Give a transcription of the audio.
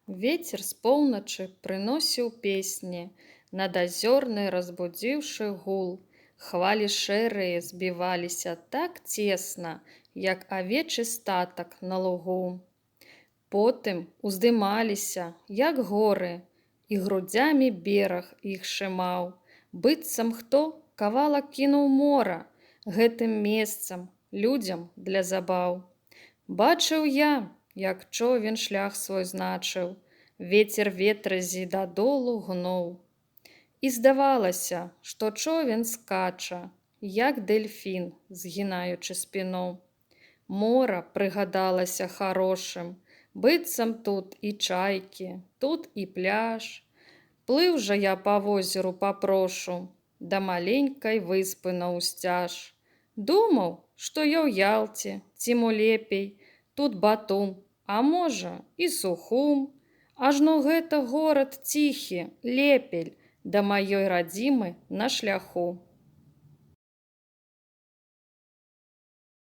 Вецер з поўначы прыносіў песні, Надазёрны разбудзіўшы гул. Хвалі шэрыя збіваліся так цесна, Як авечы статак на лугу. Потым уздымаліся, як горы, І грудзямі бераг іх шымаў, Быццам хто кавалак кінуў мора Гэтым месцам, людзям для забаў. Бачыў я, як човен шлях свой значыў, Вецер ветразі дадолу гнуў. І здавалася, што човен скача, як дэльфін, згінаючы спіну. Мора прыгадалася харошым, быццам тут і чайкі, тут і пляж. Плыў жа я па возеру папрошу да маленькай выспы на ўсцяж. Думаў, што я ў Ялце, ці мо лепей, тут Батум, а можа, і Сухум. Ажно гэта горад ціхі, Лепель, да маёй радзімы на шляху.